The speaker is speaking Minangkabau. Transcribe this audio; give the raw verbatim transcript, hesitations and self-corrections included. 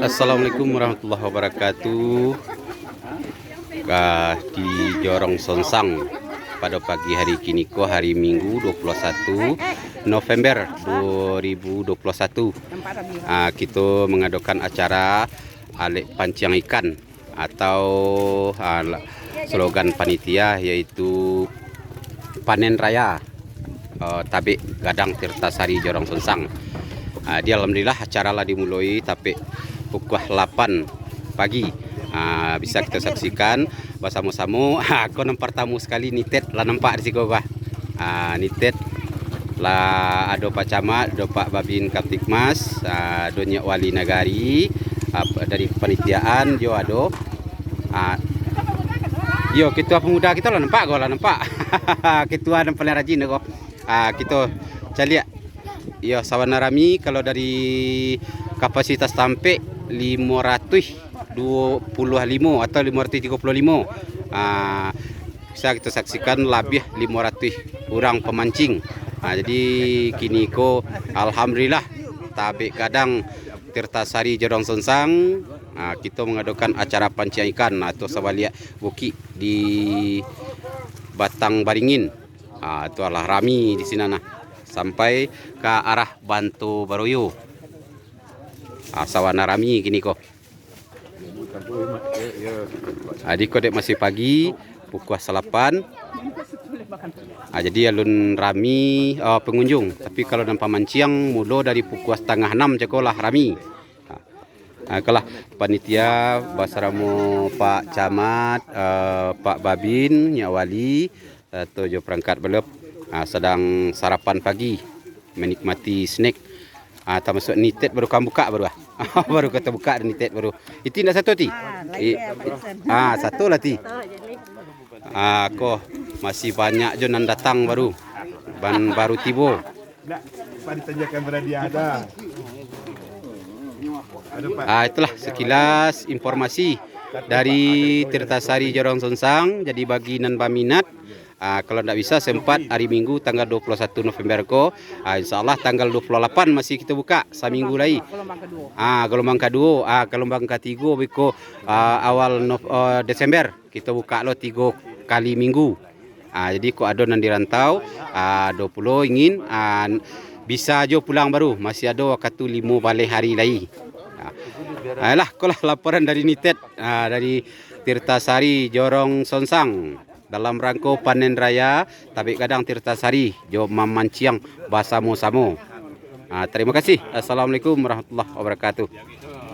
Assalamualaikum warahmatullahi wabarakatuh. Ah, di Jorong Sonsang, pada pagi hari kiniko, hari Minggu, dua puluh satu November dua ribu dua puluh satu, ah, kito mangadokan acara alek panciang ikan, atau, ah, la-, slogan panitia, yaitu Panen Raya, eh, Tabek Gadang Tirtasari Jorong Sonsang. Ah, jadi alhamdulillah, acara lah dimuloi tapek pukua lapan pagi. Ah, bisa kita saksikan basamo-samo. Ah, ko nan partamo sakali Nitet lah nampak di siko, bah. Ah, Nitet lah ado Pak Camat, ado Pak Babin Kamtibmas, ah, ado Nyiak Wali Nagari, ah, dari kepanitiaan jo ado. Ah, yo, ketua pemuda kito lah nampak ko, lah nampak. Ketua nan paling rajin ko. Ah, kito caliak. Yo, sabana rami, kalau dari kapasitas tampek limo ratuih duo puluah limo atau limo ratuih tigo puluah limo. Ah, bisa kito saksikan labiah limo ratuih urang pamancing. Ah, jadi kiniko alhamdulillah, Tabek Gadang Tirtasari Jorong Sonsang, ah, kito mangadokan acara panciang ikan, ah, tu sabaliak bukik di Batang Baringin. Ah, tu alah rami di sinan nah. Sampai ka arah Banto Baroyo. Ah, sabana rami kiniko. Ah, jadi ko dek masih pagi, pukua salapan. Ah, jadi alun rami, ah, pangunjuang. Tapi kalau nan pamanciang, mulo dari pukua satangah anam cako lah rami. Ah, ah, ikolah panitia basaramo Pak Camat, ah, Pak Babin, Nyiak Wali, atau jo perangkat balap, ah, sadang sarapan pagi, menikmati snack. Ah, tamasuak Nitet baru ka buka baru, ah. Baru ka tabuka Nitet baru. Iti ndak satu ti? Ah, lain I-, ya, Pak Isan. Ah, satu lah ti. Ah, ko masih banyak jo nan datang baru. Ban baru tibo. Ndak, Pak ditanyakan pada dia ada. Ada, Pak. Ah, itulah sekilas informasi dari Tirtasari Jorong Sonsang. Jadi bagi nan baminat, ah, kalau ndak bisa sempat hari Minggu tanggal dua puluh satu November ko, ah, insya Allah tanggal dua puluh lapan masih kita buka, saminggu lai. Ah, gelombang kedua, ah, gelombang ketiga beko, ah, awal Nov-, ah, Desember kita buka lo tiga kali minggu. Ah, jadi kok ado nan di rantau, ah, ado pulo ingin, ah, bisa jo pulang baru, masih ado wakatu limo baleh hari lai. Ah, ayolah, ko lah laporan dari Nitet, ah, dari Tirtasari Jorong Sonsang. Dalam rangko panen raya, Tabek Gadang Tirtasari jo mamanciang basamo-samo. Ah, terima kasih. Assalamualaikum warahmatullahi wabarakatuh.